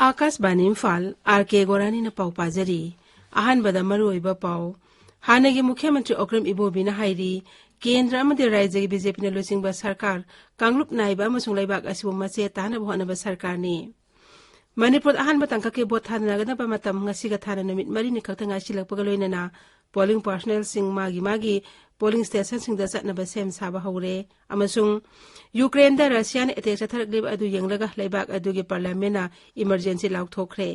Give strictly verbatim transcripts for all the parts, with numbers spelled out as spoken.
ꯑꯥꯀꯥꯁꯕꯥꯅꯤ Imphal, R ꯀꯦ ꯒꯣꯔꯥꯅꯤꯅ ꯄꯥꯎ ꯄꯥꯖꯔꯤ꯫ ꯑꯍꯥꯟꯕꯗ ꯃꯔꯨꯑꯣꯏꯕ ꯄꯥꯎ꯫ ꯍꯥꯟꯅꯒꯤ ꯃꯨꯈ꯭ꯌ ꯃꯟꯇ꯭ꯔꯤ ꯑꯣꯀ꯭ꯔꯝ ꯏꯕꯣꯕꯤꯅ ꯍꯥꯏꯔꯤ, ꯀꯦꯟꯗ꯭ꯔ ꯑꯃꯗꯤ ꯔꯥꯖ꯭ꯌꯒꯤ ꯕꯤ ꯖꯦ ꯄꯤꯅ ꯂꯨꯆꯤꯡꯕ ꯁꯔꯀꯥꯔ ꯀꯥꯡꯂꯨꯞ ꯅꯥꯏꯕ ꯑꯃꯁꯨꯡ ꯂꯩꯕꯥꯛ ꯑꯁꯤꯕꯨ ꯃꯆꯦꯠ ꯇꯥꯅꯕ ꯍꯣꯠꯅꯕ ꯁꯔꯀꯥꯔꯅꯤ꯫ ꯃꯅꯤꯄꯨꯔꯗ ꯑꯍꯥꯟꯕ ꯇꯥꯡꯀꯛꯀꯤ ꯚꯣꯠ ꯊꯥꯗꯅꯒꯗꯕ ꯃꯇꯝ ꯉꯁꯤꯒ ꯊꯥꯅ ꯅꯨꯃꯤꯠ ꯃꯔꯤꯅꯤ ꯈꯛꯇ ꯉꯥꯏꯁꯤꯜꯂꯛꯄꯒ ꯂꯣꯏꯅꯅ ꯄꯣꯂꯤꯡ ꯄꯥꯔꯁꯅꯦꯜꯁꯤꯡ ꯃꯥꯒꯤ ꯃꯥꯒꯤ ꯄꯣꯂꯤꯡ ꯁ꯭ꯇꯦꯁꯟꯁꯤꯡꯗ ꯆꯠꯅꯕ ꯁꯦꯝ ꯁꯥꯕ ꯍꯧꯔꯦ꯫ ꯑꯃꯁꯨꯡ ꯌꯨꯀ꯭ꯔꯦꯟꯗ ꯔꯁꯤꯌꯥꯅ ꯑꯦꯇꯦꯛ ꯆꯠꯊꯔꯛꯂꯤꯕ ꯑꯗꯨ ꯌꯦꯡꯂꯒ ꯂꯩꯕꯥꯛ ꯑꯗꯨꯒꯤ ꯄꯥꯔꯂꯤꯌꯥꯃꯦꯟꯅ ꯏꯃꯔꯖꯦꯟꯁꯤ ꯂꯥꯎꯊꯣꯛꯈ꯭ꯔꯦ꯫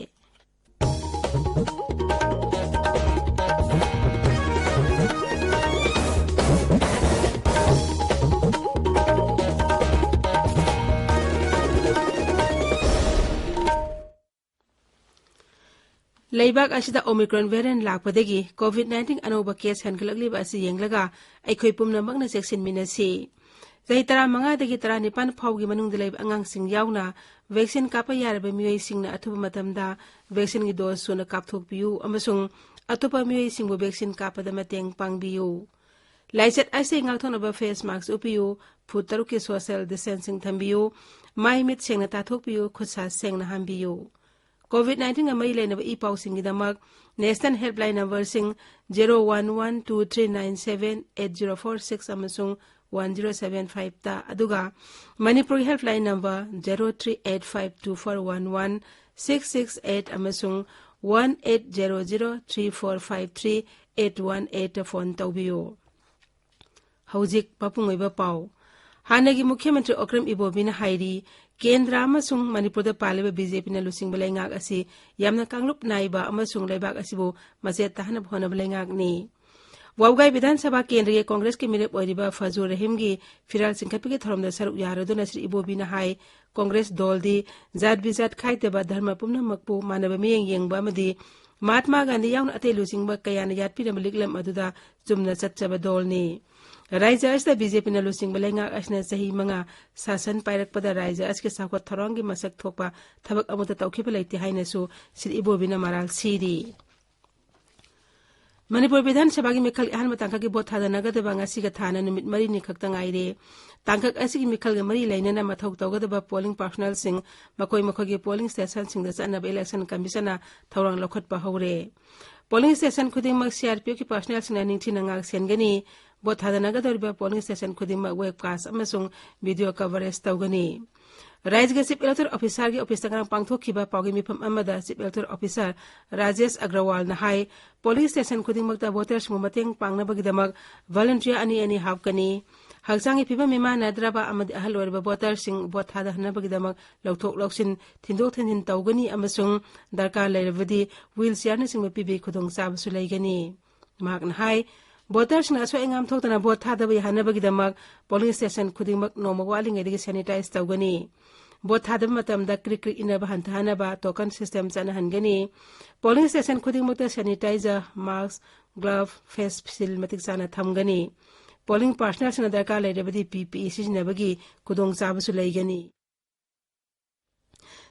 ꯂꯩꯕꯥꯛ ꯑꯁꯤꯗ ꯑꯣꯃꯤꯀ꯭ꯔꯣꯟ ꯚꯦꯔꯤꯌꯦꯟꯠ ꯂꯥꯛꯄꯗꯒꯤ ꯀꯣꯚꯤꯗ ꯅꯥꯏꯟꯇꯤꯟ ꯑꯅꯧꯕ ꯀꯦꯁ ꯍꯦꯟꯒꯠꯂꯛꯂꯤꯕ ꯑꯁꯤ ꯌꯦꯡꯂꯒ ꯑꯩꯈꯣꯏ ꯄꯨꯝꯅꯃꯛꯅ ꯆꯦꯛꯁꯤꯟꯃꯤꯟꯅꯁꯤ꯫ ꯆꯍꯤ ꯇꯔꯥꯃꯉꯥꯗꯒꯤ ꯇꯔꯥꯅꯤꯄꯥꯟ ꯐꯥꯎꯒꯤ ꯃꯅꯨꯡꯗ ꯂꯩꯕ ꯑꯉꯥꯡꯁꯤꯡ ꯌꯥꯎꯅ ꯚꯦꯛꯁꯤꯟ ꯀꯥꯞꯄ ꯌꯥꯔꯕ ꯃꯤꯑꯣꯏꯁꯤꯡꯅ ꯑꯊꯨꯕ ꯃꯇꯝꯗ ꯚꯦꯛꯁꯤꯟꯒꯤ ꯗꯣꯁ ꯁꯨꯅ ꯀꯥꯞꯊꯣꯛꯄꯤꯌꯨ ꯑꯃꯁꯨꯡ ꯑꯇꯣꯞꯄ ꯃꯤꯑꯣꯏꯁꯤꯡꯕꯨ ꯚꯦꯛꯁꯤꯟ ꯀꯥꯞꯄꯗ ꯃꯇꯦꯡ ꯄꯥꯡꯕꯤꯌꯨ꯫ ꯂꯥꯏꯆꯠ ꯑꯁꯤ ꯉꯥꯛꯊꯣꯛꯅꯕ ꯐꯦꯁ ꯃꯥꯁꯛ ꯎꯞꯄꯤꯌꯨ, ꯐꯨꯠ ꯇꯔꯨꯛꯀꯤ ꯁꯣꯁꯤꯌꯦꯜ ꯗꯤꯁꯇꯦꯟꯁꯤꯡ ꯊꯝꯕꯤꯌꯨ, ꯃꯥꯏ ꯃꯤꯠ ꯁꯦꯡꯅ ꯇꯥꯊꯣꯛꯄꯤꯌꯨ, ꯈꯨꯠ ꯁꯥ ꯁꯦꯡꯅ ꯍꯥꯝꯕꯤꯌꯨ꯫ ꯀꯣꯚꯤꯗ ꯅꯥꯏꯟꯇꯤꯟꯒ ꯃꯔꯤ ꯂꯩꯅꯕ ꯏ ꯄꯥꯎꯁꯤꯡꯒꯤꯗꯃꯛ ꯅꯦꯁꯅꯦꯜ ꯍꯦꯜꯞꯂꯥꯏꯟ ꯅꯝꯕꯔꯁꯤꯡ zero one one two three nine seven eight zero four six ꯑꯃꯁꯨꯡ ꯋꯥꯟ ꯖꯤꯔꯣ ꯁꯚꯦꯟ ꯐꯥꯏꯚꯇ, ꯑꯗꯨꯒ ꯃꯅꯤꯄꯨꯔꯒꯤ helpline number zero three eight five two four one one six six eight ꯑꯃꯁꯨꯡ one eight zero zero three four five three eight one ꯑꯩꯠꯇ phone ꯇꯧꯕꯤꯌꯨ꯫ ꯍꯧꯖꯤꯛ ꯃꯄꯨꯡ ꯑꯣꯏꯕ ꯄꯥꯎ꯫ ꯍꯥꯟꯅꯒꯤ ꯃꯨꯈ꯭ꯌ ꯃꯟꯇ꯭ꯔꯤ ꯑꯣꯀ꯭ꯔꯝ ꯏꯕꯣꯕꯤꯅ ꯍꯥꯏꯔꯤ, ꯀꯦꯟꯗ꯭ꯔ ꯑꯃꯁꯨꯡ ꯃꯅꯤꯄꯨꯔꯗ ꯄꯥꯜꯂꯤꯕ ꯕꯤ ꯖꯦ ꯄꯤꯅ ꯂꯨꯆꯤꯡꯕ ꯂꯩꯉꯥꯛ ꯑꯁꯤ ꯌꯥꯝꯅ ꯀꯥꯡꯂꯨꯞ ꯅꯥꯏꯕ ꯑꯃꯁꯨꯡ ꯂꯩꯕꯥꯛ ꯑꯁꯤꯕꯨ ꯃꯆꯦꯠ ꯇꯥꯍꯟꯅꯕ ꯍꯣꯠꯅꯕ ꯂꯩꯉꯥꯛꯅꯤ꯫ ꯋꯥꯕꯒꯥꯏ ꯕꯤꯙꯥꯟ ꯁꯚꯥ ꯀꯦꯟꯗ꯭ꯔꯒꯤ ꯀꯣꯡꯒ꯭ꯔꯦꯁꯀꯤ ꯃꯤꯔꯦꯞ ꯑꯣꯏꯔꯤꯕ ꯐꯖꯨꯔ ꯔꯍꯤꯝꯒꯤ ꯐꯤꯔꯥꯜ ꯆꯤꯡꯈꯠꯄꯒꯤ ꯊꯧꯔꯝꯗ ꯁꯔꯨꯛ ꯌꯥꯔꯗꯨꯅ ꯁ꯭ꯔꯤ ꯏꯕꯣꯕꯤꯅ ꯍꯥꯏ, ꯀꯣꯡꯒ꯭ꯔꯦꯁ ꯗꯣꯜꯗꯤ ꯖꯥꯠ ꯕꯤꯖꯥꯠ ꯈꯥꯏꯗꯕ, ꯙꯔꯃ ꯄꯨꯝꯅꯃꯛꯄꯨ ꯃꯥꯟꯅꯕ ꯃꯤꯠꯌꯦꯡ ꯌꯦꯡꯕ ꯑꯃꯗꯤ ꯃꯍꯥꯠꯃꯥ ꯒꯥꯟꯙꯤ ꯌꯥꯎꯅ ꯑꯇꯩ ꯂꯨꯆꯤꯡꯕ ꯀꯌꯥꯅ ꯌꯥꯠꯄꯤꯔꯕ ꯂꯤꯛꯂꯝ ꯑꯗꯨꯗ ꯆꯨꯝꯅ ꯆꯠꯆꯕ ꯗꯣꯜꯅꯤ꯫ ꯔꯥꯏꯖ꯭ꯌ ꯑꯁꯤꯗ ꯕꯤ ꯖꯦ ꯄꯤꯅ ꯂꯨꯆꯤꯡꯕ ꯂꯩꯉꯥꯛ ꯑꯁꯤꯅ ꯆꯍꯤ ꯃꯉꯥ ꯁꯥꯁꯟ ꯄꯥꯏꯔꯛꯄꯗ ꯔꯥꯏꯖ꯭ꯌ ꯑꯁꯤꯒꯤ ꯆꯥꯎꯈꯠ ꯊꯧꯔꯥꯡꯒꯤ ꯃꯁꯛ ꯊꯣꯛꯄ ꯊꯕꯛ ꯑꯃꯠꯇ ꯇꯧꯈꯤꯕ ꯂꯩꯇꯦ ꯍꯥꯏꯅꯁꯨ ꯁ꯭ꯔꯤ ꯏꯕꯣꯕꯤꯅ ꯃꯔꯥꯜ ꯁꯤꯔꯤ꯫ ꯃꯅꯤꯄꯨꯔ ꯕꯤꯙꯥꯟ ꯁꯚꯥꯒꯤ ꯃꯤꯈꯜꯒꯤ ꯑꯍꯥꯟꯕ ꯇꯥꯡꯀꯛꯀꯤ ꯚꯣꯠ ꯊꯥꯗꯅꯒꯗꯕ ꯉꯁꯤꯒ ꯊꯥꯅ ꯅꯨꯃꯤꯠ ꯃꯔꯤꯅꯤ ꯈꯛꯇ ꯉꯥꯏꯔꯦ꯫ ꯇꯥꯡꯀꯛ ꯑꯁꯤꯒꯤ ꯃꯤꯈꯜꯒ ꯃꯔꯤ ꯂꯩꯅꯅ ꯃꯊꯧ ꯇꯧꯒꯗꯕ ꯄꯣꯂꯤꯡ ꯄꯥꯔꯁꯣꯅꯦꯜꯁꯤꯡ ꯃꯈꯣꯏ ꯃꯈꯣꯏꯒꯤ ꯄꯣꯂꯤꯡ ꯁ꯭ꯇꯦꯁꯟꯁꯤꯡꯗ ꯆꯠꯅꯕ ꯏꯂꯦꯛꯁꯟ ꯀꯃꯤꯁꯟꯅ ꯊꯧꯔꯥꯡ ꯂꯧꯈꯠꯄ ꯍꯧꯔꯦ꯫ ꯄꯣꯂꯤꯡ ꯁ꯭ꯇꯦꯁꯟ ꯈꯨꯗꯤꯡꯃꯛ ꯁꯤ ꯑꯥꯔ ꯄꯤ ꯑꯦꯐꯀꯤ ꯄꯥꯔꯁꯣꯅꯦꯜꯁꯤꯡꯅ ꯅꯤꯡꯊꯤꯅ ꯉꯥꯛ ꯁꯦꯟꯒꯅꯤ꯫ ꯚꯣꯠ ꯊꯥꯗꯅꯒꯗꯧꯔꯤꯕ ꯄꯣꯂꯤꯡ ꯁ꯭ꯇꯦꯁꯟ ꯈꯨꯗꯤꯡꯃꯛ ꯋꯦꯕꯀꯥꯁ ꯑꯃꯁꯨꯡ ꯚꯤꯗꯤꯑꯣ ꯀꯚꯔꯦꯖ ꯇꯧꯒꯅꯤ꯫ ꯔꯥꯏꯖ꯭ꯌꯒꯤ ꯆꯤꯐ ꯏꯂꯦꯛꯇꯣꯔꯦꯜ ꯑꯣꯐꯤꯁꯥꯔꯒꯤ ꯑꯣꯐꯤꯁꯇ ꯉꯔꯥꯡ ꯄꯥꯡꯊꯣꯛꯈꯤꯕ ꯄꯥꯎꯒꯤ ꯃꯤꯐꯝ ꯑꯃꯗ ꯆꯤꯐ ꯏꯂꯦꯛꯇꯣꯔꯦꯜ ꯑꯣꯐꯤꯁꯥꯔ ꯔꯥꯖꯦꯁ ꯑꯒ꯭ꯔꯋꯥꯜꯅ ꯍꯥꯏ, ꯄꯣꯂꯤꯡ ꯁ꯭ꯇꯦꯁꯟ ꯈꯨꯗꯤꯡꯃꯛꯇ ꯚꯣꯇꯔꯁꯤꯡꯕꯨ ꯃꯇꯦꯡ ꯄꯥꯡꯅꯕꯒꯤꯗꯃꯛ ꯚꯣꯂꯨꯟꯇꯤꯌꯔ ꯑꯅꯤ ꯑꯅꯤ ꯍꯥꯞꯀꯅꯤ꯫ ꯍꯛꯆꯥꯡꯒꯤ ꯐꯤꯕꯝ ꯃꯤꯃꯥꯟꯅꯗ꯭ꯔꯕ ꯑꯃꯗꯤ ꯑꯍꯜ ꯑꯣꯏꯔꯕ ꯚꯣꯇꯔꯁꯤꯡ ꯚꯣꯠ ꯊꯥꯗꯍꯟꯅꯕꯒꯤꯗꯃꯛ ꯂꯧꯊꯣꯛ ꯂꯧꯁꯤꯟ, ꯊꯤꯟꯗꯣꯛ ꯊꯤꯟꯖꯤꯟ ꯇꯧꯒꯅꯤ ꯑꯃꯁꯨꯡ ꯗꯔꯀꯥꯔ ꯂꯩꯔꯕꯗꯤ ꯋꯤꯜ ꯆꯤꯌꯔꯅꯆꯤꯡꯕ ꯄꯤꯕꯒꯤ ꯈꯨꯗꯣꯡꯆꯥꯕꯁꯨ ꯂꯩꯒꯅꯤ꯫ ꯃꯍꯥꯛꯅ ꯍꯥꯏ, ꯚꯣꯇꯔꯁꯤꯡꯅ ꯑꯁꯣꯏ ꯑꯉꯥꯝ ꯊꯣꯛꯇꯅ ꯚꯣꯠ ꯊꯥꯗꯕ ꯌꯥꯍꯟꯅꯕꯒꯤꯗꯃꯛ ꯄꯣꯂꯤꯡ ꯁ꯭ꯇꯦꯁꯟ ꯈꯨꯗꯤꯡꯃꯛ ꯅꯣꯡꯃ ꯋꯥꯠꯂꯤꯉꯩꯗꯒꯤ ꯁꯦꯅꯤꯇꯥꯏꯖ ꯇꯧꯒꯅꯤ꯫ ꯚꯣꯠ ꯊꯥꯗꯕ ꯃꯇꯝꯗ ꯀ꯭ꯔꯤꯛ ꯀ꯭ꯔꯤꯛ ꯏꯟꯅꯕ ꯍꯟꯊꯍꯟꯅꯕ ꯇꯣꯀꯟ ꯁꯤꯁꯇꯦꯝ ꯆꯠꯅꯍꯟꯒꯅꯤ꯫ ꯄꯣꯂꯤꯡ ꯁ꯭ꯇꯦꯁꯟ ꯈꯨꯗꯤꯡꯃꯛꯇ ꯁꯦꯅꯤꯇꯥꯏꯖꯔ, ꯃꯥꯁꯛ, ꯒ꯭ꯂꯚ, ꯐꯦꯁ ꯁꯤꯜ ꯃꯇꯤꯛ ꯆꯥꯅ ꯊꯝꯒꯅꯤ꯫ ꯄꯣꯂꯤꯡ ꯄꯥꯔꯁꯣꯅꯦꯜꯁꯤꯡꯅ ꯗꯔꯀꯥꯔ ꯂꯩꯔꯕꯗꯤ ꯄꯤ ꯄꯤ ꯏ ꯁꯤꯖꯤꯟꯅꯕꯒꯤ ꯈꯨꯗꯣꯡꯆꯥꯕꯁꯨ ꯂꯩꯒꯅꯤ꯫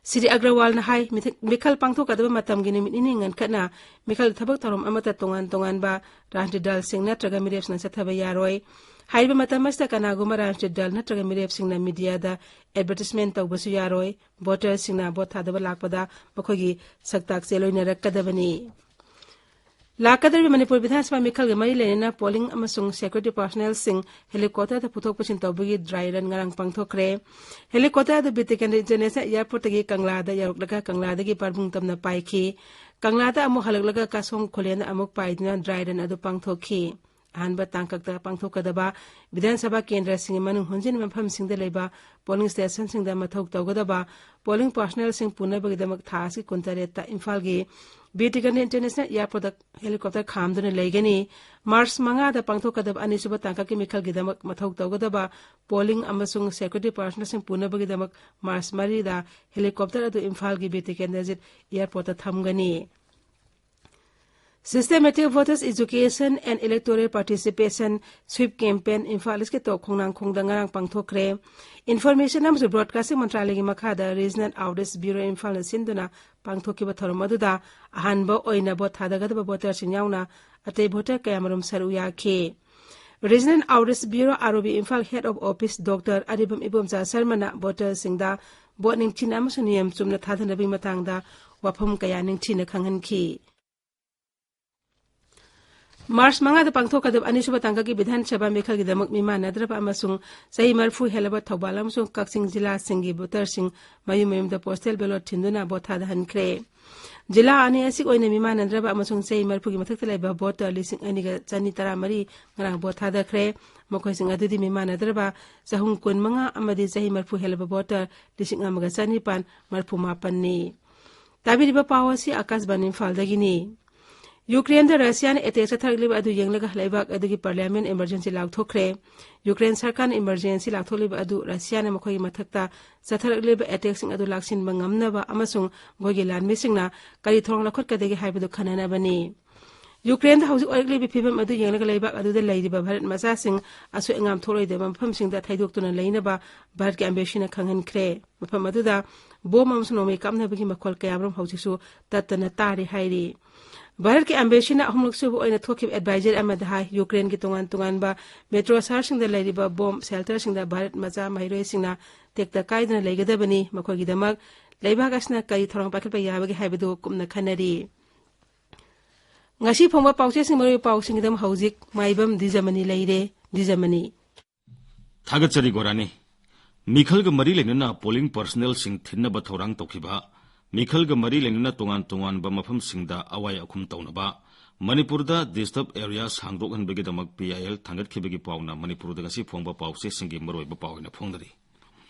ꯁ꯭ꯔꯤ ꯑꯒ꯭ꯔꯋꯥꯜꯅ ꯍꯥꯏ, ꯃꯤꯊ-, ꯃꯤꯈꯜ ꯄꯥꯡꯊꯣꯛꯀꯗꯕ ꯃꯇꯝꯒꯤ ꯅꯨꯃꯤꯠ ꯅꯤꯅꯤ ꯉꯟꯈꯠꯅ ꯃꯤꯈꯜ ꯊꯕꯛ ꯊꯧꯔꯝ ꯑꯃꯠꯇ ꯇꯣꯉꯥꯟ ꯇꯣꯉꯥꯟꯕ ꯔꯥꯖꯅꯤꯇꯤ ꯗꯜꯁꯤꯡ ꯅꯠꯇ꯭ꯔꯒ ꯃꯤꯔꯦꯞꯁꯤꯡꯅ ꯆꯠꯊꯕ ꯌꯥꯔꯣꯏ꯫ ꯍꯥꯏꯔꯤꯕ ꯃꯇꯝ ꯑꯁꯤꯗ ꯀꯅꯥꯒꯨꯝꯕ ꯔꯥꯖꯅꯤꯇꯤ ꯗꯜ ꯅꯠꯇ꯭ꯔꯒ ꯃꯤꯔꯦꯞꯁꯤꯡꯅ ꯃꯤꯗꯤꯌꯥꯗ ꯑꯦꯗꯚꯔꯇꯤꯁꯃꯦꯟ ꯇꯧꯕꯁꯨ ꯌꯥꯔꯣꯏ꯫ ꯚꯣꯇꯔꯁꯤꯡꯅ ꯚꯣꯠ ꯊꯥꯗꯕ ꯂꯥꯛꯄꯗ ꯃꯈꯣꯏꯒꯤ ꯁꯛꯇꯥꯛꯁꯦ ꯂꯣꯏꯅꯔꯛꯀꯗꯕꯅꯤ꯫ ꯂꯥꯛꯀꯗꯧꯔꯤꯕ ꯃꯅꯤꯄꯨꯔ ꯕꯤꯙꯥꯟ ꯁꯚꯥ ꯃꯤꯈꯜꯒ ꯃꯔꯤ ꯂꯩꯅꯅ ꯄꯣꯂꯤꯡ ꯑꯃꯁꯨꯡ ꯁꯦꯀ꯭ꯌꯨꯔꯤꯇꯤ ꯄꯥꯔꯁꯣꯅꯦꯜꯁꯤꯡ ꯍꯦꯂꯤꯀꯣꯞꯇꯔꯗ ꯄꯨꯊꯣꯛ ꯄꯨꯁꯤꯟ ꯇꯧꯕꯒꯤ ꯗ꯭ꯔꯥꯏ ꯔꯟ ꯉꯔꯥꯡ ꯄꯥꯡꯊꯣꯛꯈ꯭ꯔꯦ꯫ ꯍꯦꯂꯤꯀꯣꯞꯇꯔ ꯑꯗꯨ ꯕꯤꯔ ꯇꯤꯀꯦꯟꯗ꯭ꯔ ꯏꯟꯇꯔꯅꯦꯁꯅꯦꯜ ꯑꯦꯌꯔꯄꯣꯔꯠꯇꯒꯤ ꯀꯪꯂꯥꯗ ꯌꯧꯔꯛꯂꯒ ꯀꯪꯂꯥꯗꯒꯤ ꯄꯥꯔꯕꯨꯡ ꯇꯝꯅ ꯄꯥꯏꯈꯤ꯫ ꯀꯪꯂꯥꯗ ꯑꯃꯨꯛ ꯍꯜꯂꯛꯂꯒ ꯀꯥꯁꯣꯡ ꯈꯨꯂꯦꯟꯗ ꯑꯃꯨꯛ ꯄꯥꯏꯗꯨꯅ ꯗ꯭ꯔꯥꯏ ꯔꯟ ꯑꯗꯨ ꯄꯥꯡꯊꯣꯛꯈꯤ꯫ ꯑꯍꯥꯟꯕ ꯇꯥꯡꯀꯛꯇ ꯄꯥꯡꯊꯣꯛꯀꯗꯕ ꯕꯤꯙꯥꯟ ꯁꯚꯥ ꯀꯦꯟꯗ꯭ꯔꯁꯤꯡꯒꯤ ꯃꯅꯨꯡ ꯍꯨꯟꯖꯤꯟꯕ ꯃꯐꯝꯁꯤꯡꯗ ꯂꯩꯕ ꯄꯣꯂꯤꯡ ꯁ꯭ꯇꯦꯁꯟꯁꯤꯡꯗ ꯃꯊꯧ ꯇꯧꯒꯗꯕ ꯄꯣꯂꯤꯡ ꯄꯥꯔꯁꯣꯅꯦꯜꯁꯤꯡ ꯄꯨꯅꯕꯒꯤꯗꯃꯛ ꯊꯥ ꯑꯁꯤꯒꯤ ꯀꯨꯟꯇꯔꯦꯠꯇ ꯏꯝꯐꯥꯜꯒꯤ ꯕꯤꯔ ꯇꯤꯀꯦꯟꯗ꯭ꯔ ꯏꯟꯇꯔꯅꯦꯁꯅꯦꯜ ꯑꯦꯌꯔꯄꯣꯔꯠꯇ ꯍꯦꯂꯤꯀꯣꯞꯇꯔ ꯈꯥꯝꯗꯨꯅ ꯂꯩꯒꯅꯤ꯫ ꯃꯥꯔꯆ ꯃꯉꯥꯗ ꯄꯥꯡꯊꯣꯛꯀꯗꯕ ꯑꯅꯤꯁꯨꯕ ꯇꯥꯡꯀꯛꯀꯤ ꯃꯤꯈꯜꯒꯤꯗꯃꯛ ꯃꯊꯧ ꯇꯧꯒꯗꯕ ꯄꯣꯂꯤꯡ ꯑꯃꯁꯨꯡ ꯁꯦꯀ꯭ꯌꯨꯔꯤꯇꯤ ꯄꯥꯔꯁꯣꯅꯦꯜꯁꯤꯡ ꯄꯨꯅꯕꯒꯤꯗꯃꯛ ꯃꯥꯔꯆ ꯃꯔꯤꯗ ꯍꯦꯂꯤꯀꯣꯞꯇꯔ ꯑꯗꯨ ꯏꯝꯐꯥꯜꯒꯤ ꯕꯤꯔ ꯇꯤꯀꯦꯟꯗ꯭ꯔꯖꯤꯠ ꯑꯦꯌꯔꯄꯣꯔꯠꯇ ꯊꯝꯒꯅꯤ꯫ Systematic Voters Education and Electoral Participation Sweep Campaign Imphal East ꯀꯤ ꯇꯣꯞ ꯈꯣꯡꯅꯥꯡꯈꯣꯡꯗ ꯉꯔꯥꯡ ꯄꯥꯡꯊꯣꯛꯈ꯭ꯔꯦ꯫ Information ꯑꯃꯁꯨꯡ Broadcasting ꯃꯟꯇ꯭ꯔꯥꯂꯌꯒꯤ ꯃꯈꯥꯗ Regional Outreach Bureau ꯏꯝꯐꯥꯜꯅ ꯁꯤꯟꯗꯨꯅ ꯄꯥꯡꯊꯣꯛꯈꯤꯕ ꯊꯧꯔꯝ ꯑꯗꯨꯗ ꯑꯍꯥꯟꯕ ꯑꯣꯏꯅ ꯚꯣꯠ ꯊꯥꯗꯒꯗꯕ ꯚꯣꯇꯔꯁꯤꯡ ꯌꯥꯎꯅ ꯑꯇꯩ ꯚꯣꯇꯔ ꯀꯌꯥꯃꯔꯨꯝ ꯁꯔꯨꯛ ꯌꯥꯈꯤ꯫ Regional Outreach Bureau, ROB, Imphal Head of Office Doctor Aribam Ibomcha ꯁꯔꯃꯅ ꯚꯣꯇꯔꯁꯤꯡꯗ ꯚꯣꯠ ꯅꯤꯡꯊꯤꯅ ꯑꯃꯁꯨꯡ ꯅꯤꯌꯝ ꯆꯨꯝꯅ ꯊꯥꯗꯅꯕꯒꯤ ꯃꯇꯥꯡꯗ ꯋꯥꯐꯝ ꯀꯌꯥ ꯅꯤꯡꯊꯤꯅ ꯈꯪꯍꯟꯈꯤ꯫ ꯃꯥꯔꯆ ꯃꯉꯥꯗ ꯄꯥꯡꯊꯣꯛꯀꯗꯕ ꯑꯅꯤꯁꯨꯕ ꯇꯥꯡꯀꯛꯀꯤ ꯕꯤꯙꯥꯟ ꯁꯚꯥ ꯃꯤꯈꯜꯒꯤꯗꯃꯛ ꯃꯤꯃꯥꯟꯅꯗ꯭ꯔꯕ ꯑꯃꯁꯨꯡ ꯆꯍꯤ ꯃꯔꯤꯐꯨ ꯍꯦꯜꯂꯕ ꯊꯧꯕꯥꯜ ꯑꯃꯁꯨꯡ ꯀꯛꯆꯤꯡ ꯖꯤꯂꯥꯁꯤꯡꯒꯤ ꯚꯣꯇꯔꯁꯤꯡ ꯃꯌꯨꯝ ꯃꯌꯨꯝꯗ postal ballot ꯊꯤꯟꯗꯨꯅ ꯚꯣꯠ ꯊꯥꯗꯍꯟꯈ꯭ꯔꯦ꯫ ꯖꯤꯂꯥ ꯑꯅꯤ ꯑꯁꯤꯒꯤ ꯑꯣꯏꯅ ꯃꯤꯃꯥꯟꯅꯗ꯭ꯔꯕ ꯑꯃꯁꯨꯡ ꯆꯍꯤ ꯃꯔꯤꯐꯨꯒꯤ ꯃꯊꯛꯇ ꯂꯩꯕ ꯚꯣꯇꯔ ꯂꯤꯁꯤꯡ ꯑꯅꯤꯒ ꯆꯅꯤ ꯇꯔꯥꯃꯔꯤ ꯉꯔꯥꯡ ꯚꯣꯠ ꯊꯥꯗꯈ꯭ꯔꯦ꯫ ꯃꯈꯣꯏꯁꯤꯡ ꯑꯗꯨꯗꯤ ꯃꯤꯃꯥꯟꯅꯗ꯭ꯔꯕ ꯆꯍꯨꯝ ꯀꯨꯟꯃꯉꯥ ꯑꯃꯗꯤ ꯆꯍꯤ ꯃꯔꯤꯐꯨ ꯍꯦꯜꯂꯕ ꯚꯣꯇꯔ ꯂꯤꯁꯤꯡ ꯑꯃꯒ ꯆꯅꯤꯄꯥꯟ ꯃꯔꯤꯐꯨ ꯃꯥꯄꯟꯅꯤ꯫ ꯇꯥꯕꯤꯔꯤꯕ ꯄꯥꯎ ꯑꯁꯤ ꯑꯀꯥꯁꯕꯥꯅꯤ ꯏꯝꯐꯥꯜꯗꯒꯤꯅꯤ꯫ ꯌꯨꯀ꯭ꯔꯦꯟꯗ ꯔꯁꯤꯌꯥꯅ attack ꯆꯠꯊꯔꯛꯂꯤꯕ ꯑꯗꯨ ꯌꯦꯡꯂꯒ ꯂꯩꯕꯥꯛ ꯑꯗꯨꯒꯤ parliament emergency ꯂꯥꯎꯊꯣꯛꯈ꯭ꯔꯦ꯫ ꯌꯨꯀ꯭ꯔꯦꯟ ꯁꯔꯀꯥꯔꯅ emergency ꯂꯥꯎꯊꯣꯛꯂꯤꯕ ꯑꯗꯨ ꯔꯁꯤꯌꯥꯅ ꯃꯈꯣꯏꯒꯤ ꯃꯊꯛꯇ ꯆꯠꯊꯔꯛꯂꯤꯕ attackꯁꯤꯡ ꯑꯗꯨ ꯂꯥꯛꯁꯤꯟꯕ ꯉꯝꯅꯕ ꯑꯃꯁꯨꯡ ꯃꯈꯣꯏꯒꯤ ꯂꯥꯟꯃꯤꯁꯤꯡꯅ ꯀꯔꯤ ꯊꯧꯔꯥꯡ ꯂꯧꯈꯠꯀꯗꯒꯦ ꯍꯥꯏꯕꯗꯨ ꯈꯟꯅꯅꯕꯅꯤ꯫ ꯌꯨꯀ꯭ꯔꯦꯟꯗ ꯍꯧꯖꯤꯛ ꯑꯣꯏꯔꯛꯂꯤꯕ ꯐꯤꯕꯝ ꯑꯗꯨ ꯌꯦꯡꯂꯒ ꯂꯩꯕꯥꯛ ꯑꯗꯨꯗ ꯂꯩꯔꯤꯕ ꯚꯥꯔꯠ ꯃꯆꯥꯁꯤꯡ ꯑꯁꯣꯏ ꯑꯉꯥꯝ ꯊꯣꯛꯂꯣꯏꯗꯕ ꯃꯐꯝꯁꯤꯡꯗ ꯊꯩꯗꯣꯛꯇꯨꯅ ꯂꯩꯅꯕ ꯚꯥꯔꯠꯀꯤ embassyꯅ ꯈꯪꯍꯟꯈ꯭ꯔꯦ꯫ ꯃꯐꯝ ꯑꯗꯨꯗ bomb ꯑꯃꯁꯨꯡ ꯅꯣꯡꯃꯩ ꯀꯥꯞꯅꯕꯒꯤ ꯃꯈꯣꯜ ꯀꯌꯥꯃꯔꯨꯝ ꯍꯧꯖꯤꯛꯁꯨ ꯇꯠꯇꯅ ꯇꯥꯔꯤ ꯍꯥꯏꯔꯤ꯫ ꯚꯥꯔꯠꯀꯤ embassyꯅ ꯑꯍꯨꯝꯂꯛ ꯁꯨꯕ ꯑꯣꯏꯅ ꯊꯣꯛꯈꯤꯕ advisory ꯑꯃꯗ ꯍꯥꯏ, ꯌꯨꯀ꯭ꯔꯦꯟꯒꯤ ꯇꯣꯉꯥꯟ ꯇꯣꯉꯥꯟꯕ metro ꯁꯍꯔꯁꯤꯡꯗ ꯂꯩꯔꯤꯕ bomb shelterꯁꯤꯡꯗ ꯚꯥꯔꯠ ꯃꯆꯥ ꯃꯍꯩꯔꯣꯏꯁꯤꯡꯅ ꯇꯦꯛꯇ ꯀꯥꯏꯗꯅ ꯂꯩꯒꯗꯕꯅꯤ꯫ ꯃꯈꯣꯏꯒꯤꯗꯃꯛ ꯂꯩꯕꯥꯛ ꯑꯁꯤꯅ ꯀꯔꯤ ꯊꯧꯔꯥꯡ ꯄꯥꯏꯈꯠꯄ ꯌꯥꯕꯒꯦ ꯍꯥꯏꯕꯗꯨ ꯀꯨꯞꯅ ꯈꯟꯅꯔꯤ꯫ ꯉꯁꯤ ꯐꯣꯡꯕ ꯄꯥꯎꯆꯦꯁꯤꯡ, ꯃꯔꯨꯑꯣꯏꯕ ꯄꯥꯎꯁꯤꯡꯒꯤꯗꯃꯛ ꯍꯧꯖꯤꯛ ꯃꯥꯏꯕꯝ ꯗꯤꯖꯃꯅꯤ ꯂꯩꯔꯦ꯫ ꯗꯤꯖꯃꯅꯤ꯫ ꯊꯥꯒꯠꯆꯔꯤ ꯒꯣꯔꯥꯅꯤ꯫ ꯃꯤꯈꯜꯒ ꯃꯔꯤ ꯂꯩꯅꯅ polling personnelꯁꯤꯡ ꯊꯤꯟꯅꯕ ꯊꯧꯔꯥꯡ ꯇꯧꯈꯤꯕ, ꯃꯤꯈꯜꯒ ꯃꯔꯤ ꯂꯩꯅꯅ ꯇꯣꯉꯥꯟ ꯇꯣꯉꯥꯟꯕ ꯃꯐꯝꯁꯤꯡꯗ ꯑꯋꯥꯏ ꯑꯈꯨꯝ ꯇꯧꯅꯕ, ꯃꯅꯤꯄꯨꯔꯗ disturb area ꯁꯥꯡꯗꯣꯛꯍꯟꯕꯒꯤꯗꯃꯛ PIL ꯊꯥꯡꯒꯠꯈꯤꯕꯒꯤ ꯄꯥꯎꯅ ꯃꯅꯤꯄꯨꯔꯗ ꯉꯁꯤ ꯐꯣꯡꯕ ꯄꯥꯎꯆꯦꯁꯤꯡꯒꯤ ꯃꯔꯨꯑꯣꯏꯕ ꯄꯥꯎ ꯑꯣꯏꯅ ꯐꯣꯡꯅꯔꯤ꯫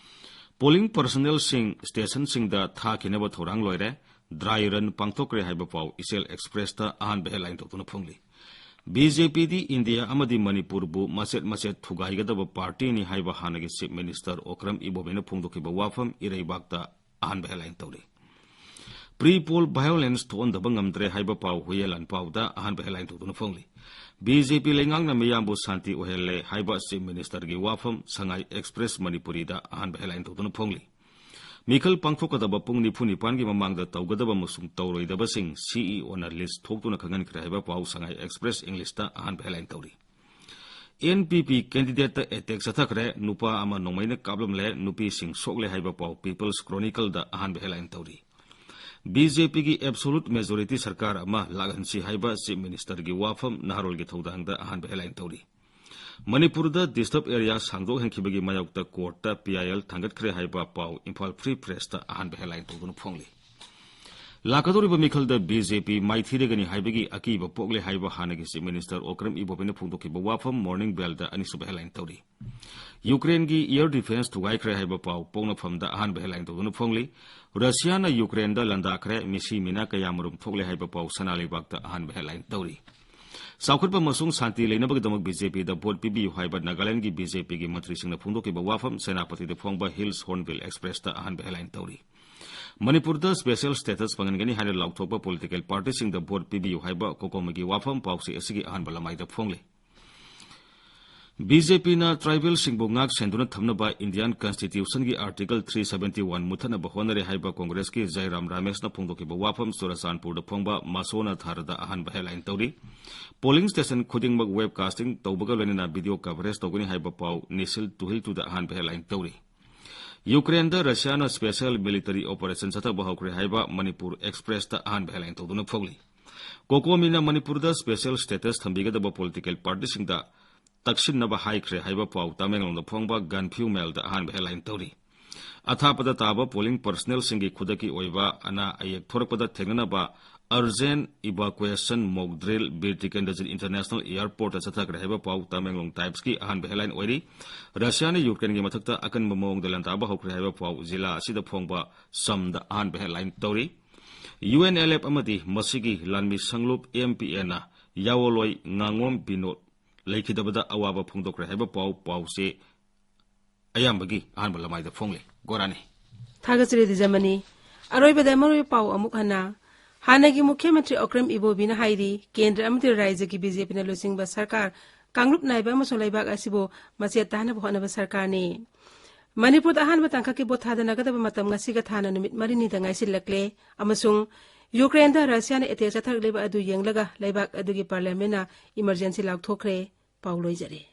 Polling personnelꯁꯤꯡ stationꯁꯤꯡꯗ ꯊꯥꯈꯤꯅꯕ ꯊꯧꯔꯥꯡ ꯂꯣꯏꯔꯦ, dry run ꯄꯥꯡꯊꯣꯛꯈ꯭ꯔꯦ ꯍꯥꯏꯕ ꯄꯥꯎ ꯏꯆꯦꯜ Expressꯇ ꯑꯍꯥꯟꯕ headline ꯇꯧꯗꯨꯅ ꯐꯣꯡꯂꯤ꯫ BJPꯗꯤ ꯏꯟꯗꯤꯌꯥ ꯑꯃꯗꯤ ꯃꯅꯤꯄꯨꯔꯕꯨ ꯃꯆꯦꯠ ꯃꯆꯦꯠ ꯊꯨꯒꯥꯏꯒꯗꯕ partyꯅꯤ ꯍꯥꯏꯕ ꯍꯥꯟꯅꯒꯤ Chief Minister ꯑꯣꯀ꯭ꯔꯝ ꯏꯕꯣꯕꯤꯅ ꯐꯣꯡꯗꯣꯛꯈꯤꯕ ꯋꯥꯐꯝ ꯏꯔꯩꯕꯥꯛꯇ ꯑꯍꯥꯟꯕ headline ꯇꯧꯔꯤ꯫ Pre-poll violence ꯊꯣꯛꯍꯟꯗꯕ ꯉꯝꯗ꯭ꯔꯦ ꯍꯥꯏꯕ ꯄꯥꯎ ꯍꯨꯌꯦꯟ ꯂꯥꯟꯄꯥꯎꯗ ꯑꯍꯥꯟꯕ headline ꯇꯧꯗꯨꯅ ꯐꯣꯡꯂꯤ꯫ ꯕꯤ ꯖꯦ ꯄꯤ ꯂꯩꯉꯥꯛꯅ ꯃꯤꯌꯥꯝꯕꯨ ꯁꯥꯟꯇꯤ ꯑꯣꯏꯍꯜꯂꯦ ꯍꯥꯏꯕ Chief Minister ꯒꯤ ꯋꯥꯐꯝ ꯁꯉꯥꯏ Express ꯃꯅꯤꯄꯨꯔꯤꯗ ꯑꯍꯥꯟꯕ headline ꯇꯧꯗꯨꯅ ꯐꯣꯡꯂꯤ꯫ ꯃꯤꯈꯜ ꯄꯥꯡꯊꯣꯛꯀꯗꯕ ꯄꯨꯡ ꯅꯤꯐꯨ ꯅꯤꯄꯥꯟꯒꯤ ꯃꯃꯥꯡꯗ ꯇꯧꯒꯗꯕ ꯑꯃꯁꯨꯡ ꯇꯧꯔꯣꯏꯗꯕꯁꯤꯡ C E O ꯅ list ꯊꯣꯛꯇꯨꯅ ꯈꯪꯍꯟꯈ꯭ꯔꯦ ꯍꯥꯏꯕ ꯄꯥꯎ ꯁꯉꯥꯏ Express English ꯇ ꯑꯍꯥꯟꯕ headline ꯇꯧꯔꯤ꯫ N P P candidate ꯇ attack ꯆꯠꯊꯈ꯭ꯔꯦ, ꯅꯨꯄꯥ ꯑꯃ ꯅꯣꯡꯃꯩꯅ ꯀꯥꯞꯂꯝꯂꯦ, ꯅꯨꯄꯤꯁꯤꯡ ꯁꯣꯛꯂꯦ ꯍꯥꯏꯕ ꯄꯥꯎ People's Chronicle ꯗ ꯑꯍꯥꯟꯕ headline ꯇꯧꯔꯤ꯫ ꯕꯤ ꯖꯦ ꯄꯤ ꯒꯤ absolute majority ꯁꯔꯀꯥꯔ ꯑꯃ ꯂꯥꯛꯍꯟꯁꯤ ꯍꯥꯏꯕ Chief Minister ꯒꯤ ꯋꯥꯐꯝ ꯅꯍꯥꯔꯣꯜꯒꯤ ꯊꯧꯗꯥꯡꯗ ꯑꯍꯥꯟꯕ headline ꯇꯧꯔꯤ꯫ ꯃꯅꯤꯄꯨꯔꯗ disturb area ꯁꯥꯡꯗꯣꯛꯍꯟꯈꯤꯕꯒꯤ ꯃꯥꯌꯣꯛꯇ court ꯇ P I L ꯊꯥꯡꯒꯠꯈ꯭ꯔꯦ ꯍꯥꯏꯕ ꯄꯥꯎ Imphal Free Press ꯇ ꯑꯍꯥꯟꯕ headline ꯇꯧꯗꯨꯅ ꯐꯣꯡꯂꯤ꯫ ꯂꯥꯛꯀꯗꯧꯔꯤꯕ ꯃꯤꯈꯜꯗ B J P ꯃꯥꯏꯊꯤꯔꯒꯅꯤ ꯍꯥꯏꯕꯒꯤ ꯑꯀꯤꯕ ꯄꯣꯛꯂꯦ ꯍꯥꯏꯕ ꯍꯥꯟꯅꯒꯤ Chief Minister ꯑꯣꯀ꯭ꯔꯝ ꯏꯕꯣꯕꯤꯅ ꯐꯣꯡꯗꯣꯛꯈꯤꯕ ꯋꯥꯐꯝ Morning Bell ꯗ ꯑꯅꯤꯁꯨꯕ headline ꯇꯧꯔꯤ꯫ ꯌꯨꯀ꯭ꯔꯦꯟꯒꯤ air defence ꯊꯨꯒꯥꯏꯈ꯭ꯔꯦ ꯍꯥꯏꯕ ꯄꯥꯎ ꯄꯣꯛꯅꯐꯝꯗ ꯑꯍꯥꯟꯕ headline ꯇꯧꯗꯨꯅ ꯐꯣꯡꯂꯤ꯫ ꯔꯁꯤꯌꯥꯅ ꯌꯨꯀ꯭ꯔꯦꯟꯗ ꯂꯥꯟꯗꯥꯈ꯭ꯔꯦ, ꯃꯤꯁꯤ ꯃꯤꯅꯥ ꯀꯌꯥꯃꯔꯨꯝ ꯊꯣꯛꯂꯦ ꯍꯥꯏꯕ ꯄꯥꯎ ꯁꯅꯥ ꯂꯩꯕꯥꯛꯇ ꯑꯍꯥꯟꯕ headline ꯇꯧꯔꯤ꯫ ꯆꯥꯎꯈꯠꯄ ꯑꯃꯁꯨꯡ ꯁꯥꯟꯇꯤ ꯂꯩꯅꯕꯒꯤꯗꯃꯛ B J P ꯗ vote ꯄꯤꯕꯤꯌꯨ ꯍꯥꯏꯕ ꯅꯥꯒꯥꯂꯦꯟꯗꯒꯤ B J P ꯒꯤ ꯃꯟꯇ꯭ꯔꯤꯁꯤꯡꯅ ꯐꯣꯡꯗꯣꯛꯈꯤꯕ ꯋꯥꯐꯝ ꯁꯦꯅꯥꯄꯇꯤꯗ ꯐꯣꯡꯕ Hills Hornbill Express ꯇ ꯑꯍꯥꯟꯕ headline ꯇꯧꯔꯤ꯫ ꯃꯅꯤꯄꯨꯔꯗ special status ꯐꯪꯍꯟꯒꯅꯤ ꯍꯥꯏꯅ ꯂꯥꯎꯊꯣꯛꯄ political party ꯁꯤꯡꯗ vote ꯄꯤꯕꯤꯌꯨ ꯍꯥꯏꯕ COCOMI ꯒꯤ ꯋꯥꯐꯝ ꯄꯥꯎꯆꯦ ꯑꯁꯤꯒꯤ ꯑꯍꯥꯟꯕ ꯂꯃꯥꯏꯗ ꯐꯣꯡꯂꯤ꯫ B J P ꯅ tribal ꯁꯤꯡꯕꯨ ꯉꯥꯛ ꯁꯦꯟꯗꯨꯅ ꯊꯝꯅꯕ Indian Constitution ꯒꯤ Article three seventy one ꯃꯨꯠꯊꯠꯅꯕ ꯍꯣꯠꯅꯔꯦ ꯍꯥꯏꯕ Congress ꯀꯤ ꯖꯥꯏꯔꯥꯝ ꯔꯥꯃꯦꯁꯅ ꯐꯣꯡꯗꯣꯛꯈꯤꯕ ꯋꯥꯐꯝ ꯆꯨꯔꯆꯥꯟꯄꯨꯔꯗ ꯐꯣꯡꯕ ꯃꯁꯣꯅ ꯊꯥꯔꯗ ꯑꯍꯥꯟꯕ headline ꯇꯧꯔꯤ꯫ Polling station ꯈꯨꯗꯤꯡꯃꯛ webcasting ꯇꯧꯕꯒ ꯂꯣꯏꯅꯅ video coverage ꯇꯧꯒꯅꯤ ꯍꯥꯏꯕ ꯄꯥꯎ ꯅꯤꯁꯤꯜ ꯇꯨꯍꯤꯜ ꯇꯨꯗ ꯑꯍꯥꯟꯕ headline ꯇꯧꯔꯤ꯫ ꯌꯨꯀ꯭ꯔꯦꯟꯗ ꯔꯁꯤꯌꯥꯅ special military operation ꯆꯠꯊꯕ ꯍꯧꯈ꯭ꯔꯦ ꯍꯥꯏꯕ ꯃꯅꯤꯄꯨꯔ Express ꯇ ꯑꯍꯥꯟꯕ headline ꯇꯧꯗꯨꯅ ꯐꯣꯡꯂꯤ꯫ COCOMI ꯅ ꯃꯅꯤꯄꯨꯔꯗ special status ꯊꯝꯕꯤꯒꯗꯕ political party ꯁꯤꯡꯗ ꯇꯛꯁꯤꯟꯅꯕ ꯍꯥꯏꯈ꯭ꯔꯦ ꯍꯥꯏꯕ ꯄꯥꯎ ꯇꯃꯦꯡꯂꯣꯡꯗ ꯐꯣꯡꯕ ꯒꯟꯐ꯭ꯌꯨ ꯃꯦꯜꯗ ꯑꯍꯥꯟꯕ headline ꯇꯧꯔꯤ꯫ ꯑꯊꯥꯞꯄꯗ ꯇꯥꯕ polling personnel ꯁꯤꯡꯒꯤ ꯈꯨꯗꯛꯀꯤ ꯑꯣꯏꯕ ꯑꯅꯥ ꯑꯌꯦꯛ ꯊꯣꯔꯛꯄꯗ ꯊꯦꯡꯅꯅꯕ urgent evacuation mock drill Bir Tikendrajit International Airport ꯇ ꯆꯠꯊꯈ꯭ꯔꯦ ꯍꯥꯏꯕ ꯄꯥꯎ ꯇꯃꯦꯡꯂꯣꯡ Times ꯀꯤ ꯑꯍꯥꯟꯕ headline ꯑꯣꯏꯔꯤ꯫ ꯔꯁꯤꯌꯥꯅ ꯌꯨꯀ꯭ꯔꯦꯟꯒꯤ ꯃꯊꯛꯇ ꯑꯀꯟꯕ ꯃꯑꯣꯡꯗ ꯂꯥꯟꯗꯥꯕ ꯍꯧꯈ꯭ꯔꯦ ꯍꯥꯏꯕ ꯄꯥꯎ ꯖꯤꯂꯥ ꯑꯁꯤꯗ ꯐꯣꯡꯕ ꯁꯝꯗ ꯑꯍꯥꯟꯕ headline ꯇꯧꯔꯤ꯫ U N L F ꯑꯃꯗꯤ ꯃꯁꯤꯒꯤ ꯂꯥꯟꯃꯤ ꯁꯪꯂꯨꯞ M P N ꯅ ꯌꯥꯋꯣꯂꯣꯏ ꯉꯥꯉꯣꯝ ꯕꯤꯅꯣꯗ ꯂꯩꯈꯤꯗꯕꯗ ꯑꯋꯥꯕ ꯐꯣꯡꯗꯣꯛꯈ꯭ꯔꯦ ꯍꯥꯏꯕ ꯄꯥꯎ ꯄꯥꯎꯆꯦ ꯑꯌꯥꯝꯕꯒꯤ ꯑꯍꯥꯟꯕ ꯂꯃꯥꯏꯗ ꯐꯣꯡꯂꯤ꯫ ꯒꯣꯔꯥꯅꯤ꯫ ꯊꯥꯒꯠꯆꯔꯤ ꯗꯤꯖꯃꯅꯤ꯫ ꯑꯔꯣꯏꯕꯗ ꯃꯔꯨꯑꯣꯏꯕ ꯄꯥꯎ ꯑꯃꯨꯛ ꯍꯟꯅ꯫ ꯍꯥꯟꯅꯒꯤ ꯃꯨꯈ꯭ꯌ ꯃꯟꯇ꯭ꯔꯤ ꯑꯣꯀ꯭ꯔꯝ ꯏꯕꯣꯕꯤꯅ ꯍꯥꯏꯔꯤ, ꯀꯦꯟꯗ꯭ꯔ ꯑꯃꯗꯤ ꯔꯥꯖ꯭ꯌꯒꯤ ꯕꯤ ꯖꯦ ꯄꯤꯅ ꯂꯨꯆꯤꯡꯕ ꯁꯔꯀꯥꯔ ꯀꯥꯡꯂꯨꯞ ꯅꯥꯏꯕ ꯑꯃꯁꯨꯡ ꯂꯩꯕꯥꯛ ꯑꯁꯤꯕꯨ ꯃꯆꯦꯠ ꯇꯥꯍꯟꯅꯕ ꯍꯣꯠꯅꯕ ꯁꯔꯀꯥꯔꯅꯤ꯫ ꯃꯅꯤꯄꯨꯔꯗ ꯑꯍꯥꯟꯕ ꯇꯥꯡꯀꯛꯀꯤ ꯚꯣꯠ ꯊꯥꯗꯅꯒꯗꯕ ꯃꯇꯝ ꯉꯁꯤꯒ ꯊꯥꯅ ꯅꯨꯃꯤꯠ ꯃꯔꯤꯅꯤꯗ ꯉꯥꯏꯁꯤꯜꯂꯛꯂꯦ ꯑꯃꯁꯨꯡ ꯌꯨꯀ꯭ꯔꯦꯟꯗ ꯔꯁꯤꯌꯥꯅ ꯑꯦꯇꯦꯛ ꯆꯠꯊꯔꯛꯂꯤꯕ ꯑꯗꯨ ꯌꯦꯡꯂꯒ ꯂꯩꯕꯥꯛ ꯑꯗꯨꯒꯤ ꯄꯥꯔꯂꯤꯌꯥꯃꯦꯟꯅ ꯏꯃꯔꯖꯦꯟꯁꯤ ꯂꯥꯎꯊꯣꯛꯈ꯭ꯔꯦ꯫ ꯄꯥꯎ ꯂꯣꯏꯖꯔꯦ꯫